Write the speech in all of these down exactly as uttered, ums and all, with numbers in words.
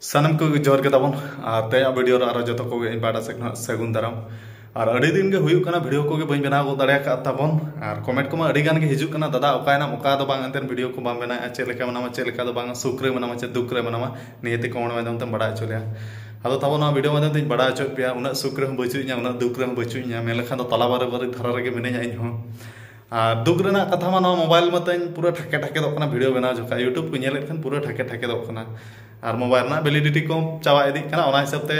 ᱥᱟᱱᱟᱢ ᱠᱚᱜᱮ ᱡᱚᱦᱟᱨ ᱜᱮ ᱛᱟᱵᱚᱱ᱾ ᱟᱨ ᱛᱮᱦᱮᱧᱟᱜ ᱵᱷᱤᱰᱤᱭᱳ ᱨᱮ ᱟᱨᱚ ᱡᱚᱛᱚ ᱠᱚᱜᱮ ᱤᱧ ᱯᱟᱦᱴᱟ ᱥᱮᱫ ᱠᱷᱚᱱᱟᱜ ᱥᱟᱹᱜᱩᱱ ᱫᱟᱨᱟᱢ᱾ ᱟᱨ ᱟᱹᱰᱤ ᱫᱤᱱ ᱜᱮ ᱦᱩᱭᱩᱜ ᱠᱟᱱᱟ, ᱵᱷᱤᱰᱤᱭᱳ ᱠᱚᱜᱮ ᱵᱟᱹᱧ ᱵᱮᱱᱟᱣ ᱜᱚᱫ ᱫᱟᱲᱮ ᱟᱠᱟᱫ ᱛᱟᱵᱚᱱ᱾ ᱟᱨ ᱠᱚᱢᱮᱱᱴ ᱠᱚᱢᱟ ᱟᱹᱰᱤ ᱜᱟᱱ ᱜᱮ ᱦᱤᱡᱩᱜ ᱠᱟᱱᱟ, "ᱫᱟᱫᱟ, ᱚᱠᱟᱭᱮᱱᱟᱢ? ᱚᱠᱟ ᱫᱚ ᱵᱟᱝ ᱮᱱᱛᱮᱫ ᱵᱷᱤᱰᱤᱭᱳ ᱠᱚ ᱵᱟᱢ ᱵᱮᱱᱟᱣᱮᱫᱼᱟ, ᱪᱮᱫ ᱞᱮᱠᱟ ᱢᱮᱱᱟᱢᱟ, ᱪᱮᱫ ᱞᱮᱠᱟ ᱫᱚ ᱵᱟᱝ, ᱥᱩᱠ ᱨᱮ ᱢᱮᱱᱟᱢᱟ ᱪᱮ ᱫᱩᱠ ᱨᱮ ᱢᱮᱱᱟᱢᱟ?" ᱱᱤᱭᱟᱹᱛᱮ ᱠᱚᱢᱮᱱᱴ ᱢᱟᱫᱽᱫᱷᱚᱢ ᱛᱮᱢ ᱵᱟᱲᱟᱭ ᱦᱚᱪᱚ ᱞᱮᱭᱟ᱾ ᱟᱫᱚ ᱛᱟᱵᱚᱱ ᱱᱚᱣᱟ ᱵᱷᱤᱰᱤᱭᱳ ᱢᱟᱫᱽᱫᱷᱚᱢ ᱛᱮᱧ ᱵᱟᱲᱟᱭ ᱦᱚᱪᱚᱭᱮᱫ ᱯᱮᱭᱟ, ᱩᱱᱟᱹᱜ ᱥᱩᱠ ᱨᱮᱦᱚᱸ ᱵᱟᱹᱪᱩᱜ ᱤᱧᱟ, ᱩᱱᱟᱹᱜ ᱫᱩᱠ ᱨᱮᱦᱚᱸ ᱵᱟᱹᱪᱩᱜ ᱤᱧᱟ, ᱢᱮᱱ ᱞᱮᱠᱷᱟᱱ ᱫᱚ ᱛᱟᱞᱟ ᱵᱟᱨᱟᱵᱟᱨᱤ ᱫᱷᱟᱨᱟ ᱨᱮᱜᱮ ᱢᱤᱱᱟᱹᱧᱟ ᱤᱧ ᱦᱚᱸ᱾ ᱟᱨ ᱫᱩᱠ ᱨᱮᱱᱟᱜ ᱠᱟᱛᱷᱟ ᱢᱟ ᱱᱚᱣᱟ ᱢᱳᱵᱟᱭᱤᱞ ᱢᱟᱛᱚᱧ ᱯᱩᱨᱟᱹ ᱴᱷᱟᱠᱮ ᱴᱷᱟᱠᱮ ᱫᱚᱜ ᱠᱟᱱᱟ, ᱵᱷᱤᱰᱤᱭᱳ ᱵᱮᱱᱟᱣ ᱡᱚᱠᱷᱟᱡ YouTube ᱠᱚ ᱧᱮᱞᱮᱫ ᱠᱷᱟᱱ ᱯᱩᱨᱟᱹ ᱴᱷᱟᱠᱮ ᱴᱷᱟᱠᱮ ᱫᱚᱜ ᱠᱟᱱᱟ᱾ ᱟᱨ ᱢᱳᱵᱟᱭᱤᱞ ᱨᱮᱱᱟᱜ ᱵᱷᱮᱞᱤᱰᱤᱴᱤ ᱠᱚ ᱪᱟᱵᱟ ᱤᱫᱤᱜ ᱠᱟᱱᱟ, ᱚᱱᱟ ᱦᱤᱥᱟᱹᱵ ᱛᱮ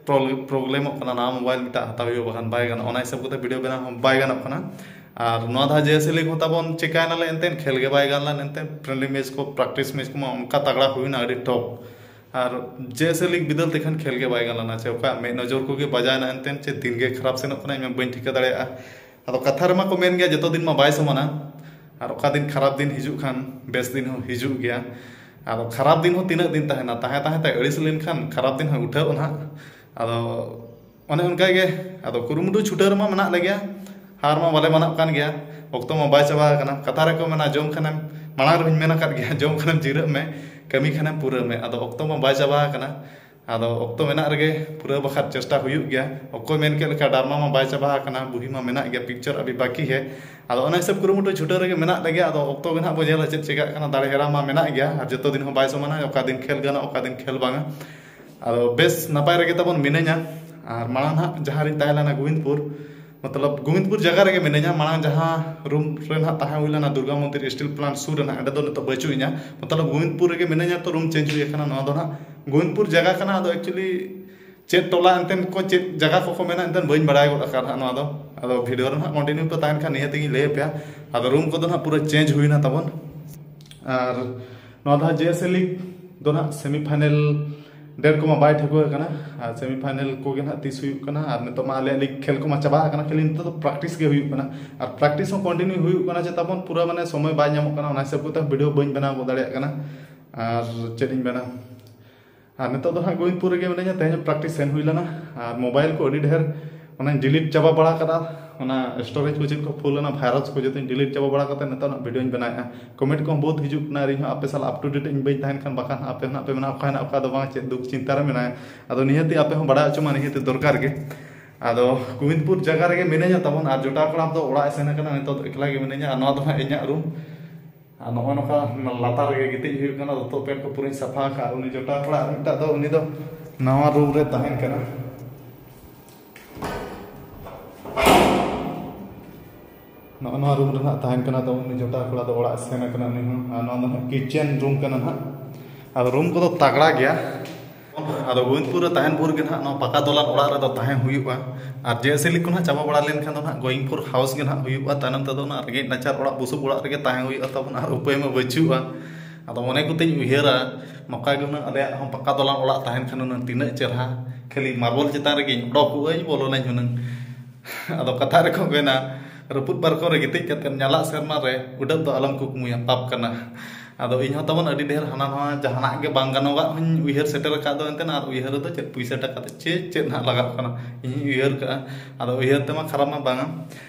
ᱯᱨᱚᱵᱞᱮᱢᱚᱜ ᱠᱟᱱᱟ, ᱱᱟᱣᱟ ᱢᱳᱵᱟᱭᱤᱞ ᱢᱤᱫᱴᱟᱝ ᱦᱟᱛᱟᱣ ᱦᱩᱭᱩᱜᱼᱟ, ᱵᱟᱠᱷᱟᱱ ᱵᱟᱭ ᱜᱟᱱᱚᱜᱼᱟ, ᱚᱱᱟ ᱦᱤᱥᱟᱹᱵ ᱠᱟᱛᱮ ᱵᱷᱤᱰᱤᱭᱳ ᱵᱮᱱᱟᱣ ᱦᱚᱸ ᱵᱟᱭ ᱜᱟᱱᱚᱜ ᱠᱟᱱᱟ᱾ ᱟᱨ ᱱᱚᱣᱟ ᱫᱷᱟᱣ ᱡᱮ ᱮᱥ ᱮᱞ ᱠᱚ ᱛᱟᱵᱚᱱ ᱪᱤᱠᱟᱭ ᱱᱟᱞᱮ ᱮᱱᱛᱮᱫ, ᱠᱷᱮᱞ ᱜᱮ ᱵᱟᱭ ᱜᱟᱱ ᱞᱮᱱ ᱮᱱᱛᱮᱫ, ᱯᱷᱨᱮᱱᱰᱞᱤ ᱢᱮᱪ ᱠᱚ, ᱯᱨᱮᱠᱴᱤᱥ ᱢᱮᱪ ᱠᱚᱢᱟ ᱚᱱᱠᱟ ᱛᱟᱜᱲᱟ ᱦᱩᱭᱱᱟ, ᱟᱹᱰᱤ ᱴᱚᱯ᱾ ᱟᱨ ᱡᱮ ᱮᱥ ᱮᱞ ᱵᱤᱫᱟᱹᱞ ᱛᱮᱠᱷᱟᱱ ᱠᱷᱮᱞ ᱜᱮ ᱵᱟᱭ ᱜᱟᱱ ᱞᱮᱱᱟ, ᱪᱮ ᱚᱠᱟ ᱢᱮᱫ ᱱᱚᱡᱚᱨ ᱠᱚᱜᱮ ᱵᱟᱡᱟᱭᱱᱟ ᱮᱱᱛᱮᱫ, ᱪᱮ ᱫᱤᱱ ᱜᱮ ᱠᱷᱟᱨᱟᱯ ᱥᱮᱱᱚᱜ ᱠᱟᱱᱟ, ᱤᱧ ᱢᱟ ᱵᱟᱹᱧ ᱴᱷᱤᱠᱟᱹ ᱫᱟᱲᱮᱭᱟᱜᱼᱟ᱾ ᱟᱫᱚ ᱠᱟᱛᱷᱟ ᱨᱮᱢᱟ ᱠᱚ ᱢᱮᱱ ᱜᱮᱭᱟ, ᱡᱚᱛᱚ ᱫᱤᱱ ᱢᱟ ᱵᱟᱭ ᱥᱚᱢᱟᱱᱟ, ᱟᱨ ᱚᱠᱟ ᱫᱤᱱ ᱠᱷᱟᱨᱟᱯ ᱫᱤᱱ ᱦᱤᱡᱩᱜ ᱠᱷᱟᱱ ᱵᱮᱥ ᱫᱤᱱ ᱦᱚᱸ ᱦᱤᱡᱩᱜ ᱜᱮᱭᱟ᱾ ᱟᱫᱚ ᱠᱷᱟᱨᱟᱯ ᱫᱤᱱ ᱦᱚᱸ ᱛᱤᱱᱟᱹᱜ ᱫᱤᱱ ᱛᱟᱦᱮᱱᱟ, ᱛᱟᱦᱮᱸ ᱛᱟᱦᱮᱸ ᱛᱮ ᱟᱹᱲᱤᱥ ᱞᱮᱱᱠᱷᱟᱱ ᱠᱷᱟᱨᱟᱯ ᱫᱤᱱ ᱦᱚᱸ ᱩᱴᱷᱟᱹᱣ ᱱᱟᱦᱟᱜ᱾ ᱟᱫᱚ ᱚᱱᱮ ᱚᱱᱠᱟ ᱜᱮ, ᱟᱫᱚ ᱠᱩᱨᱩᱢᱩᱴᱩ ᱪᱷᱩᱴᱟᱹᱣ ᱨᱮᱢᱟ ᱢᱮᱱᱟᱜ ᱞᱮᱜᱮᱭᱟ, ᱦᱟᱨ ᱢᱟ ᱵᱟᱞᱮ ᱢᱟᱱᱟᱜ ᱠᱟᱱ ᱜᱮᱭᱟ᱾ ᱚᱠᱛᱚ ᱢᱟ ᱵᱟᱭ ᱪᱟᱵᱟ ᱟᱠᱟᱱᱟ, ᱠᱟᱛᱷᱟ ᱨᱮᱠᱚ ᱢᱮᱱᱟ, "ᱡᱚᱢ ᱠᱷᱟᱱᱮᱢ", ᱢᱟᱲᱟᱝ ᱨᱮᱦᱚᱸᱧ ᱢᱮᱱ ᱟᱠᱟᱫ ᱜᱮᱭᱟ, "ᱡᱚᱢ ᱠᱷᱟᱱᱮᱢ ᱡᱤᱨᱟᱹᱜ ᱢᱮ, ᱠᱟᱹᱢᱤ ᱠᱷᱟᱱᱮᱢ ᱯᱩᱨᱟᱹᱣ ᱢᱮ", ᱟᱫᱚ ᱚᱠᱛᱚ ᱢᱟ ᱵᱟᱭ ᱪᱟᱵᱟ ᱟᱠᱟᱱᱟ᱾ ᱟᱫᱚ ᱚᱠᱛᱚ ᱢᱮᱱᱟᱜ ᱨᱮᱜᱮ ᱯᱩᱨᱟᱹᱣ ᱵᱟᱠᱷᱟᱱ ᱪᱮᱥᱴᱟ ᱦᱩᱭᱩᱜ ᱜᱮᱭᱟ᱾ ᱚᱠᱚᱭ ᱢᱮᱱ ᱠᱮᱫ ᱞᱮᱠᱟ, ᱰᱨᱟᱢᱟ ᱢᱟ ᱵᱟᱭ ᱪᱟᱵᱟ ᱟᱠᱟᱱᱟ, ᱵᱩᱦᱤ ᱢᱟ ᱢᱮᱱᱟᱜ ᱜᱮᱭᱟ, ᱯᱤᱠᱪᱟᱨ ᱟᱹᱰᱤ ᱵᱟᱹᱠᱤ ᱦᱮ᱾ ᱟᱫᱚ ᱚᱱᱟ ᱦᱤᱥᱟᱹᱵ ᱠᱩᱨᱩᱢᱩᱴᱩ ᱪᱷᱩᱴᱟᱹᱣ ᱨᱮᱜᱮ ᱢᱮᱱᱟᱜ ᱞᱮᱜᱮᱭᱟ᱾ ᱟᱫᱚ ᱚᱠᱛᱚ ᱜᱮ ᱱᱟᱦᱟᱜ ᱵᱚ ᱧᱮᱞᱟ ᱪᱮᱫ ᱪᱮᱠᱟᱜ ᱠᱟᱱᱟ, ᱫᱟᱲᱮ ᱦᱮᱨᱟ ᱢᱟ ᱢᱮᱱᱟᱜ ᱜᱮᱭᱟ, ᱟᱨ ᱡᱚᱛᱚ ᱫᱤᱱ ᱦᱚᱸ ᱵᱟᱭ ᱥᱚᱢᱟᱱᱟ, ᱚᱠᱟ ᱫᱤᱱ ᱠᱷᱮᱞ ᱜᱟᱱᱚᱜ, ᱚᱠᱟ ᱫᱤᱱ ᱠᱷᱮᱞ ᱵᱟᱝᱟ᱾ ᱟᱫᱚ ᱵᱮᱥ ᱱᱟᱯᱟᱭ ᱨᱮᱜᱮ ᱛᱟᱵᱚᱱ ᱢᱤᱱᱟᱹᱧᱟ᱾ ᱟᱨ ᱢᱟᱲᱟᱝ ᱱᱟᱦᱟᱜ ᱡᱟᱦᱟᱸ ᱨᱤᱧ ᱛᱟᱦᱮᱸ ᱞᱮᱱᱟ ᱜᱳᱵᱤᱱᱫᱽᱯᱩᱨ, ᱢᱚᱛᱞᱚᱵ ᱜᱳᱵᱤᱱᱫᱽᱯᱩᱨ ᱡᱟᱭᱜᱟ ᱨᱮᱜᱮ ᱢᱤᱱᱟᱹᱧᱟ, ᱢᱟᱲᱟᱝ ᱡᱟᱦᱟᱸ ᱨᱩᱢ ᱨᱮ ᱱᱟᱦᱟᱜ ᱛᱟᱦᱮᱸ ᱦᱩᱭ ᱞᱮᱱᱟ ᱫᱩᱨᱜᱟ ᱢᱚᱱᱫᱤᱨ ᱥᱴᱤᱞ ᱯᱞᱟᱱᱴ ᱥᱩᱨ ᱨᱮ ᱱᱟᱦᱟᱜ, ᱚᱸᱰᱮ ᱫᱚ ᱱᱤᱛᱚᱜ ᱵᱟᱹᱪᱩᱜ ᱤᱧᱟ᱾ ᱢᱚᱛᱞᱚᱵ ᱜᱳᱵᱤᱱᱫᱽᱯᱩᱨ ᱨᱮᱜᱮ ᱢᱤᱱᱟᱹᱧᱟ, ᱛᱚ ᱨᱩᱢ ᱪᱮᱧᱡᱽ ᱦᱩᱭ ᱟᱠᱟᱱᱟ᱾ ᱱᱚᱣᱟ ᱫᱚ ᱱᱟᱦᱟᱜ ᱜᱳᱵᱤᱱᱫᱽᱯᱩᱨ ᱡᱟᱭᱜᱟ ᱠᱟᱱᱟ, ᱟᱫᱚ ᱮᱠᱪᱩᱭᱮᱞᱤ ᱪᱮᱫ ᱴᱚᱞᱟ ᱮᱱᱛᱮᱱ ᱠᱚ, ᱪᱮᱫ ᱡᱟᱭᱜᱟ ᱠᱚᱠᱚ ᱢᱮᱱᱟ ᱮᱱᱛᱮᱱ ᱵᱟᱹᱧ ᱵᱟᱲᱟᱭ ᱜᱚᱫ ᱟᱠᱟᱫ ᱱᱟᱦᱟᱜ ᱱᱚᱣᱟ ᱫᱚ᱾ ᱟᱫᱚ ᱵᱷᱤᱰᱤᱭᱳ ᱨᱮ ᱱᱟᱦᱟᱜ ᱠᱚᱱᱴᱤᱱᱤᱭᱩ ᱯᱮ ᱛᱟᱦᱮᱱ ᱠᱷᱟᱱ ᱱᱤᱭᱟᱹ ᱛᱮᱜᱤᱧ ᱞᱟᱹᱭ ᱟᱯᱮᱭᱟ᱾ ᱟᱫᱚ ᱨᱩᱢ ᱠᱚᱫᱚ ᱱᱟᱦᱟᱜ ᱯᱩᱨᱟᱹ ᱪᱮᱧᱡᱽ ᱦᱩᱭᱱᱟ ᱛᱟᱵᱚᱱ᱾ ᱟᱨ ᱱᱚᱣᱟ ᱫᱷᱟᱣ ᱡᱮ ᱮᱥ ᱮᱞ ᱞᱤᱜᱽ ᱫᱚ ᱱᱟᱦᱟᱜ ᱥᱮᱢᱤ ᱯᱷᱟᱭᱱᱮᱞ ᱰᱮᱴ ᱠᱚᱢᱟ ᱵᱟᱭ ᱴᱷᱟᱹᱣᱠᱟᱹ ᱟᱠᱟᱱᱟ, ᱟᱨ ᱥᱮᱢᱤ ᱯᱷᱟᱭᱱᱮᱞ ᱠᱚᱜᱮ ᱱᱟᱦᱟᱜ ᱛᱤᱥ ᱦᱩᱭᱩᱜ ᱠᱟᱱᱟ᱾ ᱟᱨ ᱱᱤᱛᱚᱜ ᱢᱟ ᱟᱞᱮᱭᱟᱜ ᱞᱤᱜᱽ ᱠᱷᱮᱞ ᱠᱚᱢᱟ ᱪᱟᱵᱟ ᱟᱠᱟᱱᱟ, ᱠᱷᱟᱹᱞᱤ ᱱᱤᱛᱚᱜ ᱫᱚ ᱯᱨᱮᱠᱴᱤᱥ ᱜᱮ ᱦᱩᱭᱩᱜ ᱠᱟᱱᱟ᱾ ᱟᱨ ᱯᱨᱮᱠᱴᱤᱥ ᱦᱚᱸ ᱠᱚᱱᱴᱤᱱᱤᱭᱩ ᱦᱩᱭᱩᱜ ᱠᱟᱱᱟ, ᱪᱮ ᱛᱟᱵᱚᱱ ᱯᱩᱨᱟᱹ ᱢᱟᱱᱮ ᱥᱚᱢᱚᱭ ᱵᱟᱭ ᱧᱟᱢᱚᱜ ᱠᱟᱱᱟ, ᱚᱱᱟ ᱦᱤᱥᱟᱹᱵ ᱠᱚᱛᱮ ᱵᱷᱤᱰᱤᱭᱳ ᱵᱟᱹᱧ ᱵᱮᱱᱟᱣ ᱜᱚᱫ ᱫᱟᱲᱮᱭᱟᱜ ᱠᱟᱱᱟ᱾ ᱟᱨ ᱪᱮᱫ ᱤᱧ ᱢᱮᱱᱟ, ᱟᱨ ᱱᱤᱛᱚᱜ ᱫᱚ ᱦᱟᱸᱜ ᱜᱳᱵᱤᱱᱫᱽᱯᱩᱨ ᱨᱮᱜᱮ ᱢᱤᱱᱟᱹᱧᱟ᱾ ᱛᱮᱦᱮᱧ ᱯᱨᱮᱠᱴᱤᱥ ᱥᱮᱱ ᱦᱩᱭ ᱞᱮᱱᱟ, ᱟᱨ ᱢᱳᱵᱟᱭᱤᱞ ᱠᱚ ᱟᱹᱰᱤ ᱰᱷᱮᱨ ᱚᱱᱟᱧ delete ᱪᱟᱵᱟ ᱵᱟᱲᱟ ᱠᱟᱫᱟ᱾ ᱚᱱᱟ storage ᱠᱚ ᱪᱮᱫ ᱠᱚ full ᱮᱱᱟ, virus ᱠᱚ ᱡᱚᱛᱚᱧ delete ᱪᱟᱵᱟ ᱵᱟᱲᱟ ᱠᱟᱛᱮ ᱱᱤᱛᱚᱜ ᱱᱟᱜ video ᱧ ᱵᱮᱱᱟᱣᱮᱫᱼᱟ᱾ Comment ᱠᱚᱦᱚᱸ ᱵᱚᱦᱩᱛ ᱦᱤᱡᱩᱜ ᱠᱟᱱᱟ ᱟᱨ ᱤᱧ ᱦᱚᱸ ᱟᱯᱮ ᱥᱟᱞᱟᱜ up to date ᱤᱧ ᱵᱟᱹᱧ ᱛᱟᱦᱮᱱ ᱠᱷᱟᱱ, ᱵᱟᱠᱷᱟᱱ ᱟᱯᱮ ᱦᱚᱸ ᱱᱟᱜ ᱯᱮ ᱢᱮᱱᱟ ᱚᱠᱟ ᱦᱮᱱᱟᱜ ᱚᱠᱟ ᱫᱚ ᱵᱟᱝ, ᱪᱮᱫ ᱫᱩᱠ ᱪᱤᱱᱛᱟ ᱨᱮ ᱢᱮᱱᱟᱭᱟ᱾ ᱟᱫᱚ ᱱᱤᱦᱟᱹᱛᱤ ᱟᱯᱮ ᱦᱚᱸ ᱵᱟᱲᱟᱭ ᱦᱚᱪᱚ ᱢᱟ ᱱᱤᱦᱟᱹᱛᱤ ᱫᱚᱨᱠᱟᱨ ᱜᱮ᱾ ᱟᱫᱚ ᱜᱳᱵᱤᱱᱫᱯᱩᱨ ᱡᱟᱭᱜᱟ ᱨᱮᱜᱮ ᱢᱤᱱᱟᱹᱧᱟ ᱛᱟᱵᱚᱱ, ᱟᱨ ᱡᱚᱴᱟᱣ ᱠᱚᱲᱟ ᱫᱚ ᱚᱲᱟᱜ ᱮ ᱥᱮᱱ ᱟᱠᱟᱱᱟ, ᱱᱤᱛᱚᱜ ᱫᱚ ᱮᱠᱞᱟ ᱜᱮ ᱢᱤᱱᱟᱹᱧᱟ᱾ ᱟᱨ ᱱᱚᱣᱟ ᱫᱚ ᱦᱟᱸᱜ ᱤᱧᱟᱹᱜ room᱾ ᱟᱨ ᱱᱚᱜᱼᱚ ᱱᱚᱝᱠᱟ ᱞᱟᱛᱟᱨ ᱨᱮᱜᱮ ᱜᱤᱛᱤᱡ ᱦᱩᱭᱩᱜ ᱠᱟᱱᱟ, ᱫᱚᱛᱚ ᱯᱮᱱᱴ ᱠᱚ ᱯᱩᱨᱟᱹᱧ ᱥᱟᱯᱷᱟ ᱟᱠᱟᱫ᱾ ᱩᱱᱤ ᱡᱚᱴᱟᱣ ᱠᱚᱲᱟ ᱟᱨ ᱢᱤᱫᱴᱟᱜ ᱫᱚ, ᱩᱱᱤ ᱫᱚ ᱱᱟᱣᱟ room ᱨᱮ ᱛᱟᱦᱮᱱ ᱠᱟᱱᱟ᱾ ᱱᱚᱜᱼᱚ ᱱᱚᱣᱟ room ᱨᱮ ᱱᱟᱦᱟᱜ ᱛᱟᱦᱮᱱ ᱠᱟᱱᱟ᱾ ᱫᱚ ᱩᱱᱤ ᱡᱚᱴᱟᱣ ᱠᱚᱲᱟ ᱫᱚ ᱚᱲᱟᱜ ᱥᱮᱱ ᱟᱠᱟᱱᱟ ᱩᱱᱤ ᱦᱚᱸ᱾ ᱟᱨ ᱱᱚᱣᱟ ᱫᱚ ᱱᱟᱦᱟᱜ kitchen room ᱠᱟᱱᱟ ᱱᱟᱦᱟᱜ᱾ ᱟᱫᱚ room ᱠᱚᱫᱚ ᱛᱟᱜᱲᱟ ᱜᱮᱭᱟ᱾ ᱟᱫᱚ ᱜᱳᱵᱤᱱᱫᱯᱩᱨ ᱨᱮ ᱛᱟᱦᱮᱱ ᱵᱷᱳᱨ ᱜᱮ ᱱᱟᱦᱟᱜ ᱱᱚᱣᱟ ᱯᱟᱠᱟ ᱫᱚᱞᱟᱱ ᱚᱲᱟᱜ ᱨᱮᱫᱚ ᱛᱟᱦᱮᱸ ᱦᱩᱭᱩᱜᱼᱟ᱾ ᱟᱨ ᱡᱮ ᱥᱮᱞᱤ ᱠᱚ ᱱᱟᱦᱟᱜ ᱪᱟᱵᱟ ᱵᱟᱲᱟ ᱞᱮᱱᱠᱷᱟᱱ ᱫᱚ ᱱᱟᱦᱟᱜ going for house ᱜᱮ ᱱᱟᱦᱟᱜ ᱦᱩᱭᱩᱜᱼᱟ᱾ ᱛᱟᱭᱱᱚᱢ ᱛᱮᱫᱚ ᱚᱱᱟ ᱨᱮᱸᱜᱮᱡ ᱱᱟᱪᱟᱨ ᱚᱲᱟᱜ, ᱵᱩᱥᱩᱵ ᱚᱲᱟᱜ ᱨᱮᱜᱮ ᱛᱟᱦᱮᱸ ᱦᱩᱭᱩᱜᱼᱟ ᱛᱟᱵᱚᱱ, ᱟᱨ ᱩᱯᱟᱹᱭ ᱢᱟ ᱵᱟᱹᱪᱩᱜᱼᱟ᱾ ᱟᱫᱚ ᱢᱚᱱᱮ ᱠᱚᱛᱮᱧ ᱩᱭᱦᱟᱹᱨᱟ, ᱱᱚᱝᱠᱟ ᱜᱮ ᱦᱩᱱᱟᱹᱝ ᱟᱞᱮᱭᱟᱜ ᱦᱚᱸ ᱯᱟᱠᱟ ᱫᱚᱞᱟᱱ ᱚᱲᱟᱜ ᱛᱟᱦᱮᱱ ᱠᱷᱟᱱ ᱦᱩᱱᱟᱹᱝ ᱛᱤᱱᱟᱹᱜ ᱪᱮᱨᱦᱟ, ᱠᱷᱟᱹᱞᱤ marble ᱪᱮᱛᱟᱱ ᱨᱮᱜᱮᱧ ᱚᱰᱚᱠᱚᱜᱼᱟᱹᱧ, ᱵᱚᱞᱚᱱᱟᱹᱧ ᱦᱩᱱᱟᱹᱝ᱾ ᱟᱫᱚ ᱠᱟᱛᱷᱟ ᱨᱮᱠᱚ ᱢᱮᱱᱟ, ᱨᱟᱹᱯᱩᱫ ᱯᱟᱨᱠᱚᱢ ᱨᱮ ᱜᱤᱛᱤᱡ ᱠᱟᱛᱮ ᱧᱟᱞᱟᱜ ᱥᱮᱨᱢᱟ ᱨᱮ ᱩᱰᱟᱹᱜ ᱫᱚ ᱟᱞᱚᱢ ᱠᱩᱠᱢᱩᱭᱟ, ᱯᱟᱯ ᱠᱟᱱᱟ᱾ ᱟᱫᱚ ᱤᱧ ᱦᱚᱸ ᱛᱟᱵᱚᱱ ᱟᱹᱰᱤ ᱰᱷᱮᱨ ᱦᱟᱱᱟ ᱱᱟᱣᱟ ᱡᱟᱦᱟᱱᱟᱜ ᱜᱮ ᱵᱟᱝ ᱜᱟᱱᱚᱜᱟᱜ ᱦᱚᱸᱧ ᱩᱭᱦᱟᱹᱨ ᱥᱮᱴᱮᱨ ᱟᱠᱟᱫ ᱫᱚ ᱮᱱᱛᱮ, ᱟᱨ ᱩᱭᱦᱟᱹᱨ ᱨᱮᱫᱚ ᱪᱮᱫ ᱯᱩᱭᱥᱟᱹ ᱴᱟᱠᱟ ᱛᱮ ᱪᱮᱫ ᱪᱮᱫ ᱱᱟᱦᱟᱜ ᱞᱟᱜᱟᱜ ᱠᱟᱱᱟ, ᱤᱧ ᱦᱚᱸᱧ ᱩᱭᱦᱟᱹᱨ ᱠᱟᱜᱼᱟ᱾ ᱟᱫᱚ ᱩᱭᱦᱟᱹᱨ ᱛᱮᱢᱟ ᱠᱷᱟᱨᱟᱯ ᱢᱟ ᱵᱟᱝᱟ᱾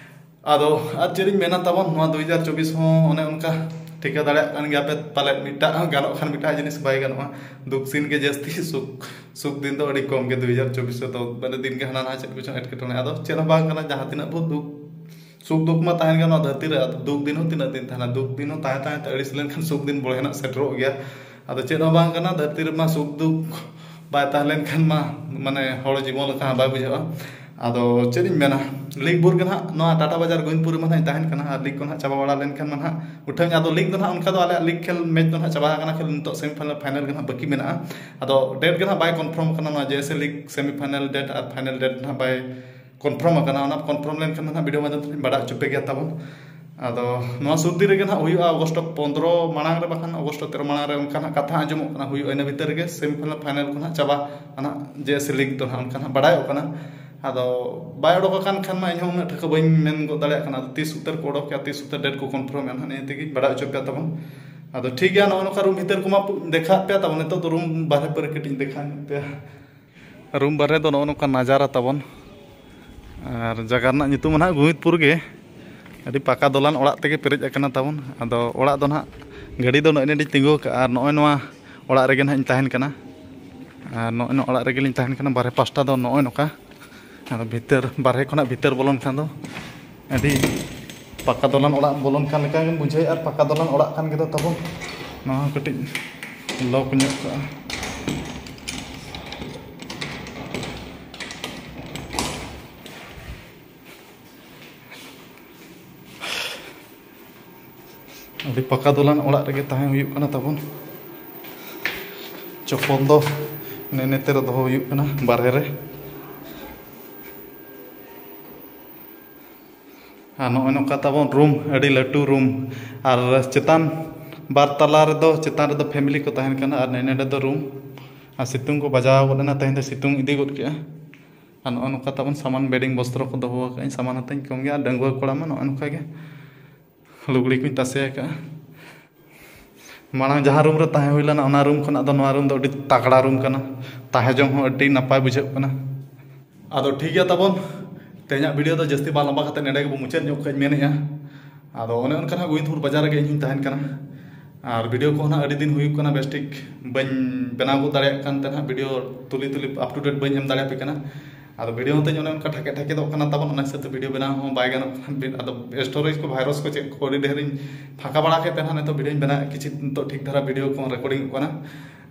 ᱟᱫᱚ ᱟᱨ ᱪᱮᱫ ᱤᱧ ᱢᱮᱱᱟ ᱛᱟᱵᱚᱱ, ᱱᱚᱣᱟ ᱫᱩ ᱦᱟᱡᱟᱨ ᱪᱚᱵᱵᱤᱥ ᱦᱚᱸ ᱚᱱᱮ ᱚᱱᱠᱟ ᱴᱷᱤᱠᱟᱹ ᱫᱟᱲᱮᱭᱟᱜ ᱠᱟᱱ ᱜᱮᱭᱟ ᱯᱮ ᱯᱟᱞᱮᱫ, ᱢᱤᱫᱴᱟᱜ ᱦᱚᱸ ᱜᱟᱱᱚᱜ ᱠᱷᱟᱱ ᱢᱤᱫᱴᱟᱜ ᱡᱤᱱᱤᱥ ᱵᱟᱭ ᱜᱟᱱᱚᱜᱼᱟ᱾ ᱫᱩᱠ ᱥᱤᱱ ᱜᱮ ᱡᱟᱹᱥᱛᱤ, ᱥᱩᱠ, ᱥᱩᱠ ᱫᱤᱱ ᱫᱚ ᱟᱹᱰᱤ ᱠᱚᱢ ᱜᱮ ᱫᱩ ᱦᱟᱡᱟᱨ ᱪᱚᱵᱵᱤᱥ ᱨᱮᱫᱚ, ᱢᱟᱱᱮ ᱫᱤᱱ ᱜᱮ ᱦᱟᱱᱟ ᱱᱟᱣᱟ ᱪᱮᱫ ᱠᱚᱪᱚᱝ ᱮᱴᱠᱮᱴᱚᱬᱮ᱾ ᱟᱫᱚ ᱪᱮᱫ ᱦᱚᱸ ᱵᱟᱝ ᱠᱟᱱᱟ, ᱡᱟᱦᱟᱸ ᱛᱤᱱᱟᱹᱜ ᱵᱚ ᱫᱩᱠ, ᱥᱩᱠ ᱫᱩᱠ ᱢᱟ ᱛᱟᱦᱮᱱ ᱜᱮ ᱱᱚᱣᱟ ᱫᱷᱟᱹᱨᱛᱤ ᱨᱮ, ᱟᱫᱚ ᱫᱩᱠ ᱫᱤᱱ ᱦᱚᱸ ᱛᱤᱱᱟᱹᱜ ᱫᱤᱱ ᱛᱟᱦᱮᱱᱟ? ᱫᱩᱠ ᱫᱤᱱ ᱦᱚᱸ ᱛᱟᱦᱮᱸ ᱛᱟᱦᱮᱸ ᱛᱮ ᱟᱹᱲᱤᱥ ᱞᱮᱱᱠᱷᱟᱱ ᱥᱩᱠ ᱫᱤᱱ ᱵᱚᱲᱦᱮ ᱱᱟᱜ ᱥᱮᱴᱮᱨᱚᱜ ᱜᱮᱭᱟ᱾ ᱟᱫᱚ ᱪᱮᱫ ᱦᱚᱸ ᱵᱟᱝ ᱠᱟᱱᱟ, ᱫᱷᱟᱹᱨᱛᱤ ᱨᱮᱢᱟ ᱥᱩᱠ ᱫᱩᱠ ᱵᱟᱭ ᱛᱟᱦᱮᱸ ᱞᱮᱱᱠᱷᱟᱱ ᱢᱟ, ᱢᱟᱱᱮ, ᱦᱚᱲ ᱡᱤᱵᱚᱱ ᱞᱮᱠᱟ ᱦᱚᱸ ᱵᱟᱭ ᱵᱩᱡᱷᱟᱹᱜᱼᱟ᱾ ᱟᱫᱚ ᱪᱮᱫ ᱤᱧ ᱢᱮᱱᱟ, ᱞᱤᱜᱽ ᱵᱷᱳᱨ ᱜᱮ ᱱᱟᱦᱟᱜ ᱱᱚᱣᱟ ᱴᱟᱴᱟ ᱵᱟᱡᱟᱨ ᱜᱳᱵᱤᱱᱫᱯᱩᱨ ᱨᱮᱢᱟ ᱱᱟᱦᱟᱜ ᱤᱧ ᱛᱟᱦᱮᱱ ᱠᱟᱱᱟ, ᱟᱨ ᱞᱤᱜᱽ ᱠᱚ ᱱᱟᱦᱟᱜ ᱪᱟᱵᱟ ᱵᱟᱲᱟ ᱞᱮᱱᱠᱷᱟᱱ ᱢᱟ ᱱᱟᱦᱟᱜ ᱩᱴᱷᱟᱹᱣ ᱤᱧ᱾ ᱟᱫᱚ ᱞᱤᱜᱽ ᱫᱚ ᱱᱟᱦᱟᱜ ᱚᱱᱠᱟ ᱫᱚ ᱟᱞᱮᱭᱟᱜ ᱞᱤᱜᱽ ᱠᱷᱮᱞ ᱢᱮᱪ ᱫᱚ ᱱᱟᱦᱟᱜ ᱪᱟᱵᱟ ᱟᱠᱟᱱᱟ, ᱠᱷᱮᱞ ᱱᱤᱛᱚᱜ semi final final ᱜᱮ ᱱᱟᱦᱟᱜ ᱵᱟᱹᱠᱤ ᱢᱮᱱᱟᱜᱼᱟ᱾ ᱟᱫᱚ date ᱜᱮ ᱱᱟᱦᱟᱜ ᱵᱟᱭ confirm ᱠᱟᱱᱟ, ᱱᱚᱣᱟ ᱡᱮ S A league semi final date R final date ᱱᱟᱦᱟᱜ ᱵᱟᱭ confirm ᱟᱠᱟᱱᱟ᱾ ᱚᱱᱟ confirm ᱞᱮᱱᱠᱷᱟᱱ ᱫᱚ ᱱᱟᱦᱟᱜ video ᱢᱟᱫᱽᱫᱷᱚᱢ ᱛᱮᱞᱤᱧ ᱵᱟᱲᱟᱭ ᱦᱚᱪᱚ ᱯᱮ ᱜᱮᱭᱟ ᱛᱟᱵᱚᱱ᱾ ᱟᱫᱚ ᱱᱚᱣᱟ ᱥᱩᱨ ᱫᱤᱱ ᱨᱮᱜᱮ ᱱᱟᱦᱟᱜ ᱦᱩᱭᱩᱜᱼᱟ, ᱚᱜᱚᱥᱴ ᱯᱚᱱᱫᱽᱨᱚ ᱢᱟᱲᱟᱝ ᱨᱮ, ᱵᱟᱠᱷᱟᱱ ᱚᱜᱚᱥᱴ ᱛᱮᱨᱚ ᱢᱟᱲᱟᱝ ᱨᱮ ᱚᱱᱠᱟ ᱱᱟᱦᱟᱜ ᱠᱟᱛᱷᱟ ᱟᱸᱡᱚᱢᱚᱜ ᱠᱟᱱᱟ, ᱦᱩᱭᱩᱜᱼᱟ᱾ ᱤᱱᱟᱹ ᱵᱷᱤᱛᱤᱨ ᱨᱮᱜᱮ semi final final ᱠᱚ ᱱᱟᱦᱟᱜ ᱪᱟᱵᱟ ᱱᱟᱦᱟᱜ ᱡᱮ ᱮᱥ ᱮ ᱞᱤᱜᱽ ᱫᱚ ᱱᱟᱦᱟᱜ ᱚᱱᱠᱟ ᱱᱟᱦᱟᱜ ᱵᱟᱲᱟᱭᱚᱜ ᱠᱟᱱᱟ᱾ ᱟᱫᱚ ᱵᱟᱭ ᱚᱰᱚᱠ ᱟᱠᱟᱱ ᱠᱷᱟᱱ ᱢᱟ ᱤᱧᱦᱚᱸ ᱩᱱᱟᱹᱜ ᱴᱷᱟᱹᱣᱠᱟᱹ ᱵᱟᱹᱧ ᱢᱮᱱ ᱜᱚᱫ ᱫᱟᱲᱮᱭᱟᱜ ᱠᱟᱱᱟ᱾ ᱟᱫᱚ ᱛᱤᱥ ᱩᱛᱟᱹᱨ ᱠᱚ ᱚᱰᱚᱠ ᱠᱮᱜᱼᱟ, ᱛᱤᱥ ᱩᱛᱟᱹᱨ date ᱠᱚ confirm ᱮᱜᱼᱟ, ᱱᱟᱦᱟᱜ ᱱᱤᱭᱟᱹ ᱛᱮᱜᱮᱧ ᱵᱟᱲᱟᱭ ᱦᱚᱪᱚ ᱯᱮᱭᱟ ᱛᱟᱵᱚᱱ᱾ ᱟᱫᱚ ᱴᱷᱤᱠ ᱜᱮᱭᱟ, ᱱᱚᱜᱼᱚ ᱱᱚᱝᱠᱟ ᱨᱩᱢ ᱵᱷᱤᱛᱤᱨ ᱠᱚᱢᱟ ᱯᱩ-, ᱫᱮᱠᱷᱟᱣᱟᱫ ᱯᱮᱭᱟ ᱛᱟᱵᱚᱱ᱾ ᱱᱤᱛᱚᱜ ᱫᱚ ᱨᱩᱢ ᱵᱟᱦᱨᱮ ᱯᱟᱹᱨᱤ ᱠᱟᱹᱴᱤᱡ ᱤᱧ ᱫᱮᱠᱷᱟᱣ ᱧᱚᱜ ᱯᱮᱭᱟ᱾ ᱨᱩᱢ ᱵᱟᱦᱨᱮ ᱫᱚ ᱱᱚᱜᱼᱚ ᱱᱚᱝᱠᱟ ᱱᱟᱡᱟᱨᱟ ᱛᱟᱵᱚᱱ᱾ ᱟᱨ ᱡᱟᱭᱜᱟ ᱨᱮᱱᱟᱜ ᱧᱩᱛᱩᱢ ᱱᱟᱦᱟᱜ ᱜᱩᱢᱤᱫᱽᱯᱩᱨ ᱜᱮ᱾ ᱟᱹᱰᱤ ᱯᱟᱠᱟ ᱫᱚᱞᱟᱱ ᱚᱲᱟᱜ ᱛᱮᱜᱮ ᱯᱮᱨᱮᱡ ᱟᱠᱟᱱᱟ ᱛᱟᱵᱚᱱ᱾ ᱟᱫᱚ ᱚᱲᱟᱜ ᱫᱚ ᱱᱟᱦᱟᱜ ᱜᱟᱹᱰᱤ ᱫᱚ ᱱᱚᱜᱼᱚᱭ ᱱᱚᱸᱰᱮᱧ ᱛᱤᱸᱜᱩ ᱟᱠᱟᱫᱼᱟ, ᱟᱨ ᱱᱚᱜᱼᱚᱭ ᱱᱚᱣᱟ ᱚᱲᱟᱜ ᱨᱮᱜᱮ ᱱᱟᱦᱟᱜ ᱤᱧ ᱛᱟᱦᱮᱱ ᱠᱟᱱᱟ᱾ ᱟᱨ ᱱᱚᱜᱼᱚᱭ ᱱᱚᱣᱟ ᱚᱲᱟᱜ ᱨᱮᱜᱮ ᱞᱤᱧ ᱛᱟᱦᱮᱱ ᱠᱟᱱᱟ, ᱵᱟᱨᱦᱮ ᱯᱟᱥᱴᱟ ᱫᱚ ᱱᱚᱜᱼᱚᱭ ᱱᱚᱝᱠᱟ᱾ ᱟᱫᱚ ᱵᱷᱤᱛᱟᱹᱨ, ᱵᱟᱨᱦᱮ ᱠᱷᱚᱱᱟᱜ ᱵᱷᱤᱛᱟᱹᱨ ᱵᱚᱞᱚᱱ ᱠᱷᱟᱱ ᱫᱚ ᱟᱹᱰᱤ ᱯᱟᱠᱟ ᱫᱚᱞᱟᱱ ᱚᱲᱟᱜ ᱵᱚᱞᱚᱱ ᱠᱟᱱ ᱞᱮᱠᱟ ᱜᱮᱢ ᱵᱩᱡᱷᱟᱹᱣᱮᱫᱼᱟ, ᱟᱨ ᱯᱟᱠᱟ ᱫᱚᱞᱟᱱ ᱚᱲᱟᱜ ᱠᱟᱱ ᱜᱮᱫᱚ ᱛᱟᱵᱚᱱ᱾ ᱱᱚᱣᱟ ᱦᱚᱸ ᱠᱟᱹᱴᱤᱡ ᱞᱚᱠ ᱧᱚᱜ ᱠᱟᱜᱼᱟ᱾ ᱟᱹᱰᱤ ᱯᱟᱠᱟ ᱫᱚᱞᱟᱱ ᱚᱲᱟᱜ ᱨᱮᱜᱮ ᱛᱟᱦᱮᱸ ᱦᱩᱭᱩᱜ ᱠᱟᱱᱟ ᱛᱟᱵᱚᱱ᱾ ᱪᱚᱯᱚᱞ ᱫᱚ ᱱᱮ ᱱᱮᱛᱮ ᱨᱮ ᱫᱚᱦᱚ ᱦᱩᱭᱩᱜ ᱠᱟᱱᱟ, ᱵᱟᱨᱦᱮ ᱨᱮ᱾ ᱟᱨ ᱱᱚᱜᱼᱚᱭ ᱱᱚᱝᱠᱟ ᱛᱟᱵᱚᱱ ᱨᱩᱢ, ᱟᱹᱰᱤ ᱞᱟᱹᱴᱩ ᱨᱩᱢ᱾ ᱟᱨ ᱪᱮᱛᱟᱱ ᱵᱟᱨ ᱛᱟᱞᱟ ᱨᱮᱫᱚ, ᱪᱮᱛᱟᱱ ᱨᱮᱫᱚ ᱯᱷᱮᱢᱤᱞᱤ ᱠᱚ ᱛᱟᱦᱮᱱ ᱠᱟᱱᱟ, ᱟᱨ ᱱᱮ ᱱᱚᱸᱰᱮ ᱫᱚ ᱨᱩᱢ᱾ ᱟᱨ ᱥᱤᱛᱩᱝ ᱠᱚ ᱵᱟᱡᱟᱣ ᱜᱚᱫ ᱮᱱᱟ, ᱛᱮᱦᱮᱧ ᱫᱚ ᱥᱤᱛᱩᱝ ᱤᱫᱤ ᱜᱚᱫ ᱠᱮᱜᱼᱟ᱾ ᱟᱨ ᱱᱚᱜᱼᱚ ᱱᱚᱝᱠᱟ ᱛᱟᱵᱚᱱ ᱥᱟᱢᱟᱱ, ᱵᱮᱰᱤᱝ ᱵᱚᱥᱛᱨᱚ ᱠᱚ ᱫᱚᱦᱚ ᱟᱠᱟᱫᱟᱹᱧ, ᱥᱟᱢᱟᱱ ᱦᱚᱸᱛᱟᱧ ᱠᱚᱢ ᱜᱮᱭᱟ᱾ ᱟᱨ ᱰᱟᱺᱜᱩᱣᱟᱹ ᱠᱚᱲᱟ ᱢᱟ ᱱᱚᱜᱼᱚ ᱱᱚᱝᱠᱟ ᱜᱮ ᱞᱩᱜᱽᱲᱤ ᱠᱚᱧ ᱛᱟᱥᱮ ᱟᱠᱟᱫᱼᱟ᱾ ᱢᱟᱲᱟᱝ ᱡᱟᱦᱟᱸ ᱨᱩᱢ ᱨᱮ ᱛᱟᱦᱮᱸ ᱦᱩᱭ ᱞᱮᱱᱟ, ᱚᱱᱟ ᱨᱩᱢ ᱠᱷᱚᱱᱟᱜ ᱫᱚ ᱱᱚᱣᱟ ᱨᱩᱢ ᱫᱚ ᱟᱹᱰᱤ ᱛᱟᱜᱲᱟ ᱨᱩᱢ ᱠᱟᱱᱟ, ᱛᱟᱦᱮᱸ ᱡᱚᱝ ᱦᱚᱸ ᱟᱹᱰᱤ ᱱᱟᱯᱟᱭ ᱵᱩᱡᱷᱟᱹᱜ ᱠᱟᱱᱟ᱾ ᱟᱫᱚ ᱴᱷᱤᱠ ᱜᱮᱭᱟ ᱛᱟᱵᱚᱱ, ᱛᱮᱦᱮᱧᱟᱜ ᱵᱷᱤᱰᱤᱭᱳ ᱫᱚ ᱡᱟᱹᱥᱛᱤ ᱵᱟᱝ ᱞᱟᱸᱵᱟ ᱠᱟᱛᱮ ᱱᱚᱸᱰᱮ ᱜᱮᱵᱚᱱ ᱢᱩᱪᱟᱹᱫ ᱧᱚᱜ ᱠᱟᱜᱼᱟᱧ ᱢᱮᱱᱮᱫᱼᱟ᱾ ᱟᱫᱚ ᱚᱱᱮ ᱚᱱᱠᱟ ᱱᱟᱦᱟᱜ ᱜᱳᱵᱤᱱᱫᱯᱩᱨ ᱵᱟᱡᱟᱨ ᱨᱮᱜᱮ ᱤᱧ ᱦᱚᱸᱧ ᱛᱟᱦᱮᱱ ᱠᱟᱱᱟ᱾ ᱟᱨ ᱵᱷᱤᱰᱤᱭᱳ ᱠᱚᱦᱚᱸ ᱱᱟᱦᱟᱜ ᱟᱹᱰᱤ ᱫᱤᱱ ᱦᱩᱭᱩᱜ ᱠᱟᱱᱟ, ᱵᱮᱥ ᱴᱷᱤᱠ ᱵᱟᱹᱧ ᱵᱮᱱᱟᱣ ᱜᱚᱫ ᱫᱟᱲᱮᱭᱟᱜ ᱠᱟᱱ ᱛᱮ ᱱᱟᱦᱟᱜ ᱵᱷᱤᱰᱤᱭᱳ ᱛᱩᱞᱤ ᱛᱩᱞᱤ up to date ᱵᱟᱹᱧ ᱮᱢ ᱫᱟᱲᱮᱭᱟᱯᱮ ᱠᱟᱱᱟ᱾ ᱟᱫᱚ ᱵᱷᱤᱰᱤᱭᱳ ᱦᱚᱸᱛᱟᱧ ᱚᱱᱮ ᱚᱱᱠᱟ ᱴᱷᱟᱠᱮ ᱴᱷᱟᱠᱮ ᱫᱚᱜ ᱠᱟᱱᱟ ᱛᱟᱵᱚᱱ, ᱚᱱᱟ ᱦᱤᱥᱟᱹᱵ ᱛᱮ ᱵᱷᱤᱰᱤᱭᱳ ᱵᱮᱱᱟᱣ ᱦᱚᱸ ᱵᱟᱭ ᱜᱟᱱᱚᱜ ᱠᱟᱱᱟ᱾ ᱟᱫᱚ ᱥᱴᱳᱨᱮᱡᱽ ᱠᱚ, ᱵᱷᱟᱭᱨᱟᱥ ᱠᱚ ᱪᱮᱫ ᱠᱚ ᱟᱹᱰᱤ ᱰᱷᱮᱨᱤᱧ ᱯᱷᱟᱸᱠᱟ ᱵᱟᱲᱟ ᱠᱮᱫ ᱛᱮ ᱱᱟᱦᱟᱜ ᱱᱤᱛᱚᱜ ᱵᱷᱤᱰᱤᱭᱳᱧ ᱵᱮᱱᱟᱣᱮᱫ, ᱠᱤᱪᱷᱩ ᱱᱤᱛᱚᱜ ᱴᱷᱤᱠ ᱫᱷᱟᱨᱟ ᱵᱷᱤᱰᱤᱭᱳ ᱠᱚᱦᱚᱸ ᱨᱮᱠᱚᱨᱰᱤᱝᱚᱜ ᱠᱟᱱᱟ᱾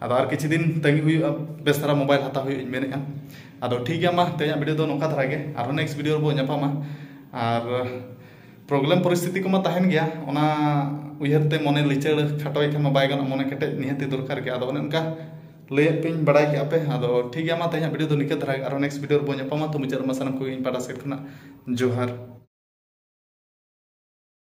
ᱟᱫᱚ ᱟᱨ ᱠᱤᱪᱷᱩ ᱫᱤᱱ ᱛᱟᱺᱜᱤ ᱦᱩᱭᱩᱜᱼᱟ, ᱵᱮᱥ ᱫᱷᱟᱨᱟ ᱢᱳᱵᱟᱭᱤᱞ ᱦᱟᱛᱟᱣ ᱦᱩᱭᱩᱜᱼᱟ, ᱤᱧ ᱢᱮᱱᱮᱫᱼᱟ᱾ ᱟᱫᱚ ᱴᱷᱤᱠ ᱜᱮᱭᱟ, ᱢᱟ ᱛᱮᱦᱮᱧᱟᱜ ᱵᱷᱤᱰᱤᱭᱳ ᱫᱚ ᱱᱚᱝᱠᱟ ᱫᱷᱟᱨᱟ ᱜᱮ, ᱟᱨᱦᱚᱸ ᱱᱮᱠᱥᱴ ᱵᱷᱤᱰᱤᱭᱳ ᱨᱮᱵᱚ ᱧᱟᱯᱟᱢᱟ᱾ ᱟᱨ ᱯᱨᱚᱵᱞᱮᱢ ᱯᱚᱨᱤᱥᱛᱷᱤᱛᱤ ᱠᱚᱢᱟ ᱛᱟᱦᱮᱱ ᱜᱮᱭᱟ, ᱚᱱᱟ ᱩᱭᱦᱟᱹᱨ ᱛᱮ ᱢᱚᱱᱮ ᱞᱤᱪᱟᱹᱲ ᱠᱷᱟᱴᱚᱭ ᱠᱷᱟᱱ ᱢᱟ ᱵᱟᱭ ᱜᱟᱱᱚᱜ, ᱢᱚᱱᱮ ᱠᱮᱴᱮᱡ ᱱᱤᱦᱟᱹᱛᱤ ᱫᱚᱨᱠᱟᱨ ᱜᱮ᱾ ᱟᱫᱚ ᱚᱱᱮ ᱚᱱᱠᱟ ᱞᱟᱹᱭᱟᱫ ᱯᱮᱧ, ᱵᱟᱲᱟᱭ ᱠᱮᱫᱼᱟ ᱯᱮ᱾ ᱟᱫᱚ ᱴᱷᱤᱠ ᱜᱮᱭᱟ, ᱢᱟ ᱛᱮᱦᱮᱧᱟᱜ ᱵᱷᱤᱰᱤᱭᱳ ᱫᱚ ᱱᱤᱝᱠᱟᱹ ᱫᱷᱟᱨᱟ ᱜᱮ, ᱟᱨᱦᱚᱸ ᱱᱮᱠᱥᱴ ᱵᱷᱤᱰᱤᱭᱳ ᱨᱮᱵᱚ ᱧᱟᱯᱟᱢᱟ᱾ ᱛᱚ ᱢᱩᱪᱟᱹᱫ ᱨᱮᱢᱟ ᱥᱟᱱᱟᱢ ᱠᱚᱜᱮ ᱤᱧ ᱯᱟᱦᱴᱟ ᱥᱮᱫ ᱠᱷᱚᱱᱟᱜ ᱡᱚᱦᱟᱨ᱾